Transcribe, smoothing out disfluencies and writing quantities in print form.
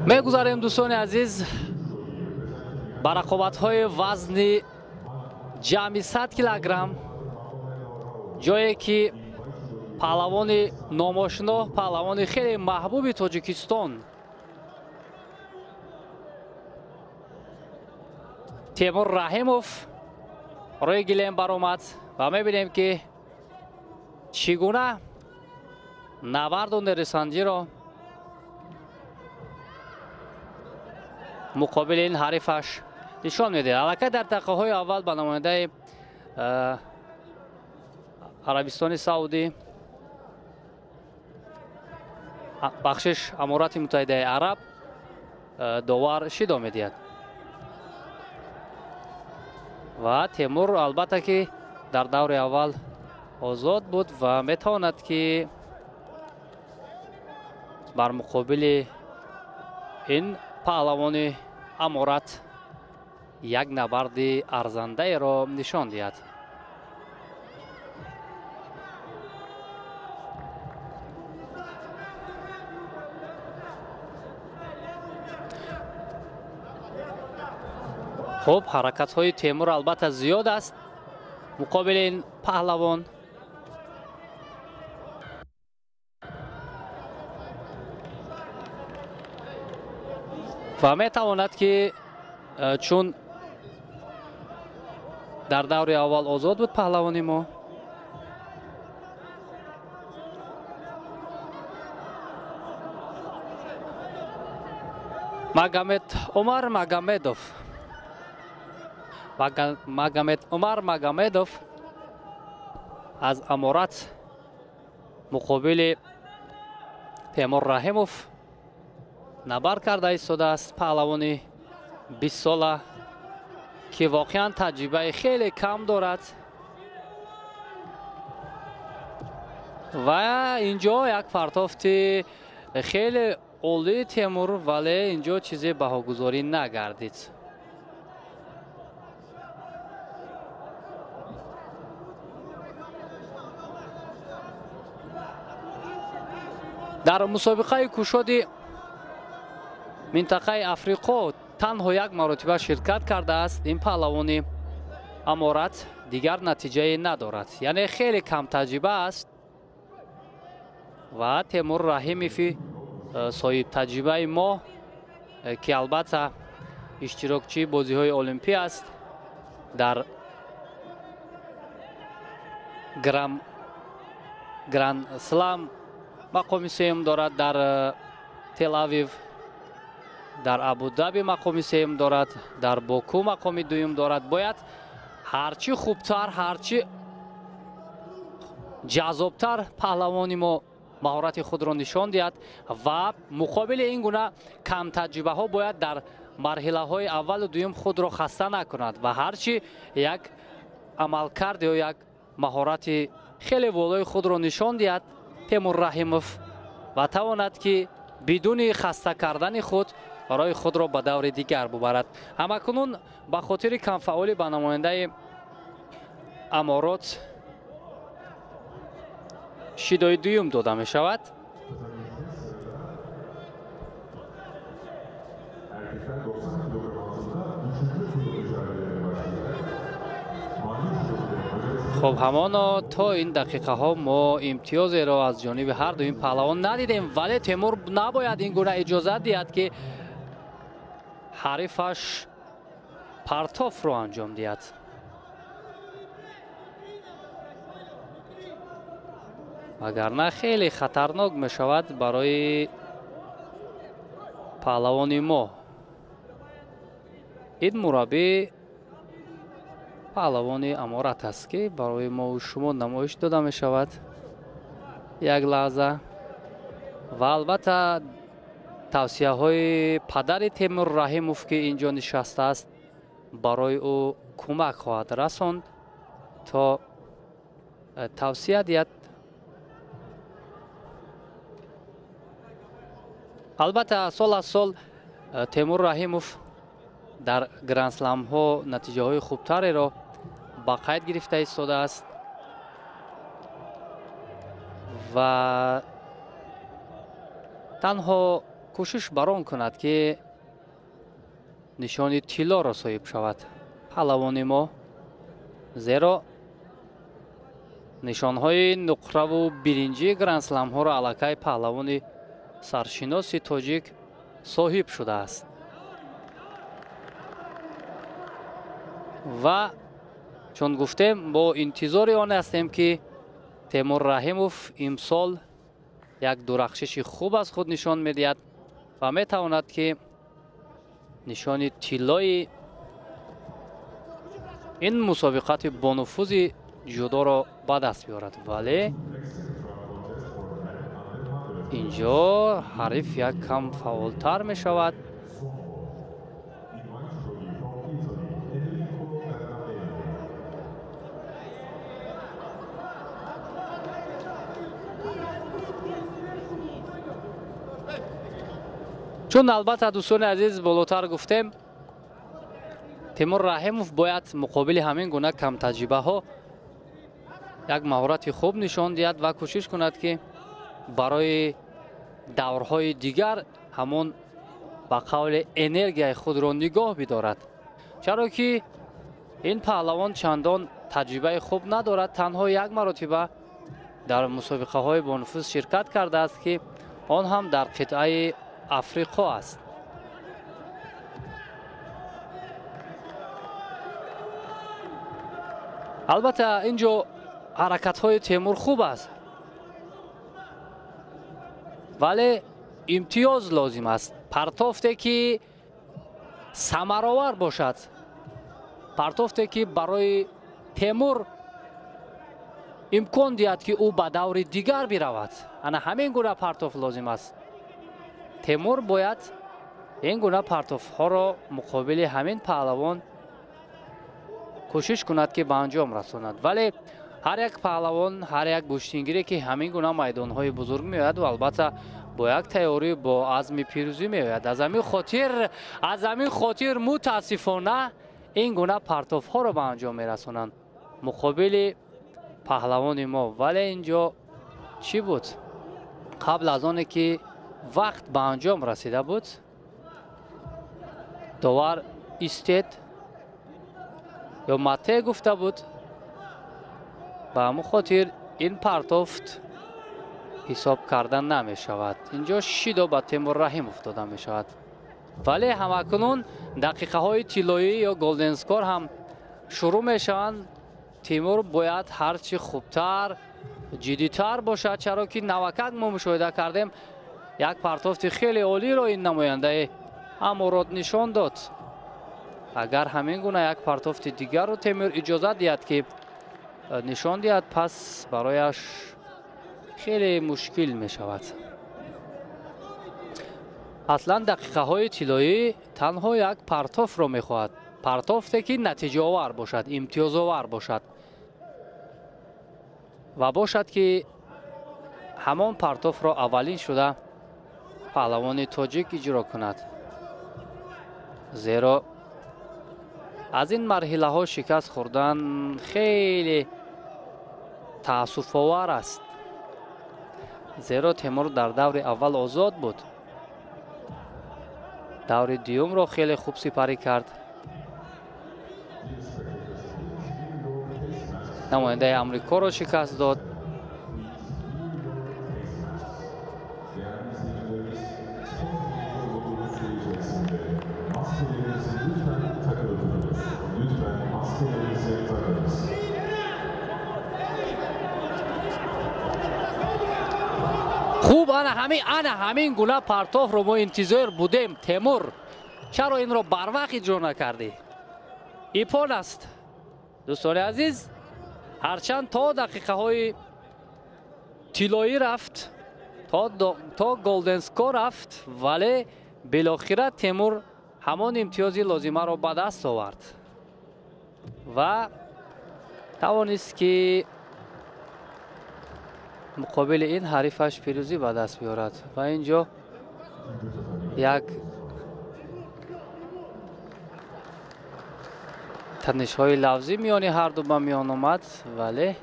Мегузарем, дӯстони азиз, ба рақобатҳои вазни ҷамъи 100 килограмм, ҷое ки паҳлавони номошино, паҳлавони хеле маҳбуби Тоҷикистон Темур Раҳимов рӯи гилем баромад ва мебинем, ки чӣ гуна набарду нерӯсанҷиро муқобили ин ҳарифаш нишон медиҳад. Аллакай дар дақиқаҳои аввал ба намояндаи Арабистони Саудӣ, бахшиш, Аморати Муттаҳидаи Араб довар шидо медиҳад ва Темур албатта ки дар даври аввал озод буд ва метавонад, ки бар муқобили ин паҳлавони Аморат як набарди арзандаеро нишон диҳад. Хуб, ҳаракатҳои Темур албатта зиёд аст муқобили ин паҳлавон. Ва метавонад, ки чун дар даври аввал озод буд паҳлавони мо, Магомед Умар Магомедов, Магомед Умар Магомедов аз Аморат муқобили Темур Раҳимов набард карда истодааст. Паҳлавони 20сола, ки воқеан таҷрибаи хеле кам дорад ва инҷо як партофти хеле олии Темур, вале инҷо чизе баҳогузорӣ нагардид. Дар мусобиқаи кушоди минтақаи Африқо танҳо як маротиба ширкат кардааст ин паҳлавони Аморат, дигар натиҷае надорад, яъне хеле камтаҷриба аст ва Темур Раҳимови соҳибтаҷрибаи мо, ки албатта иштирокчии бозиҳои олимпӣ аст, дар Гранд Слам мақоми сеюм дорад, дар Тел-Авив, дар Абудаби мақоми сеюм дорад, дар Боку мақоми дуюм дорад. Бояд ҳарчи хубтар, ҳарчи ҷаззобтар паҳлавони мо маҳорати худро нишон диҳад ва муқобили ин гуна камтаҷрибаҳо бояд дар марҳилаҳои аввалу дуюм худро хаста накунад ва ҳарчи як амалкард ё як маҳорати хеле волои худро нишон диҳад Темур Раҳимов ва тавонад, ки бидуни хаста кардани худ барои худро ба даври дигар бубарад. Ҳамакунун ба хотири камфаъолӣ ба намояндаи Аморот шидои дуюм дода мешавад. Хуб, ҳамоно то ин дақиқаҳо мо имтиёзеро аз ҷониби ҳар ду ин паҳлавон надидем, вале Темур набояд ин гуна иҷозат диҳад, ки ҳарифаш партофро анҷом диҳад. Вагарна хеле хатарнок мешавад барои паҳлавони мо. Ин мураббӣ паҳлавони Аморат аст, ки барои мо шумо намоиш дода мешавад як лаҳза. Ва албатта тавсияҳои падари Темур Раҳимов, ки инҷо нишастааст, барои ӯ кӯмак хоҳад расонд то тавсия диҳад. Албатта сол аз сол Темур Раҳимов дар грандсламҳо натиҷаҳои хубтареро ба қайд гирифта истодааст ва Танҳо кӯшиш бар он кунад, ки нишони тиллоро соҳиб шавад паҳлавони мо, зеро нишонҳои нуқраву биринҷии грандсламҳоро аллакай паҳлавони саршиноси тоҷик соҳиб шудааст. Ва чун гуфтем, бо интизори он ҳастем, ки Темур Раҳимов имсол як дурахшиши хуб аз худ нишон медиҳад ва метавонад, ки нишони тиллои ин мусобиқати бонуфузи ҷудоро ба даст биёрад. Вале инҷо ҳариф як кам фаъолтар мешавад. Чун албатта, дӯстони азиз, болотар гуфтем, Темур Раҳимов бояд муқобили ҳамин гуна камтаҷрибаҳо як маҳорати хуб нишон диҳад ва кӯшиш кунад, ки барои даврҳои дигар ҳамон ба қавли энергияи худро нигоҳ бидорад, чаро ки ин паҳлавон чандон таҷрибаи хуб надорад. Танҳо як маротиба дар мусобиқаҳои бонуфуз ширкат кардааст, ки он ҳам дар қитъаи Африқо аст. Албатта, ин ҷо ҳаракатҳои Темур хуб аст, вале имтиёз лозим аст. Партофте, ки самаровар бошад, партофте, ки барои Темур имкон диҳад, ки ӯ ба даври дигар биравад. Ана ҳамин гуна партоф лозим аст. Темур бояд ин гуна партофҳоро муқобили ҳамин паҳлавон кӯшиш кунад, ки ба анҷом расонад. Вале ҳар як паҳлавон, ҳар як гӯштингире, ки ҳамин гуна майдонҳои бузург меояд, ва албатта бо як тайёрӣ, бо азми пирӯзӣ меояд. Аз ҳамин хотир мутаассифона ин гуна партофҳоро ба анҷом мерасонанд муқобили паҳлавони мо. Вале ин ҷо чӣ буд? Қабл аз оне ки вақт ба анҷом расида буд, довар истед ё мате гуфта буд. Ба ҳамон хотир ин партофт ҳисоб карда намешавад. Инҷо шидо ба Темур Раҳимов дода мешавад. Вале ҳамакунун дақиқаҳои тиллоӣ ё golden score ҳам шурӯъ мешаванд. Тимур бояд ҳарчи хубтар, ҷиддитар бошад, чаро ки навакак мо мушоҳида кардем, як партофти хеле олиро ин намояндаи Аморот нишон дод. Агар ҳамин гуна як партофти дигарро Темур иҷозат диҳад, ки нишон диҳад, пас барояш хеле мушкил мешавад. Аслан дақиқаҳои тиллоӣ танҳо як партофро мехоҳад, партофте, ки натиҷаовар бошад, имтиёзовар бошад ва бошад, ки ҳамон партофро аввалин шуда паҳлавони тоҷик иҷро кунад, зеро аз ин марҳилаҳо шикаст хӯрдан хеле таассуфовар аст, зеро Темур дар даври аввал озод буд, даври дуюмро хеле хуб сипарӣ кард, намояндаи Амрикоро шикаст дод. Maskelerinizi lütfen takınız. Lütfen maskelerinizi takınız. Хуб, ана ҳамин гуна партофро мо интизор будем. Темур, чаро инро барвақт иҷро накардӣ? Иппон аст, дӯстони азиз. Ҳарчанд то дақиқаҳои тиллоӣ рафт, то golden score рафт, вале билохира Темур ҳамон имтиёзи лозимаро ба даст овард ва тавонист, ки муқобили ин ҳарифаш пирӯзӣ ба даст биёрад. Ва ин ҷо як танишҳои лафзӣ миёни ҳарду ба миён омад, вале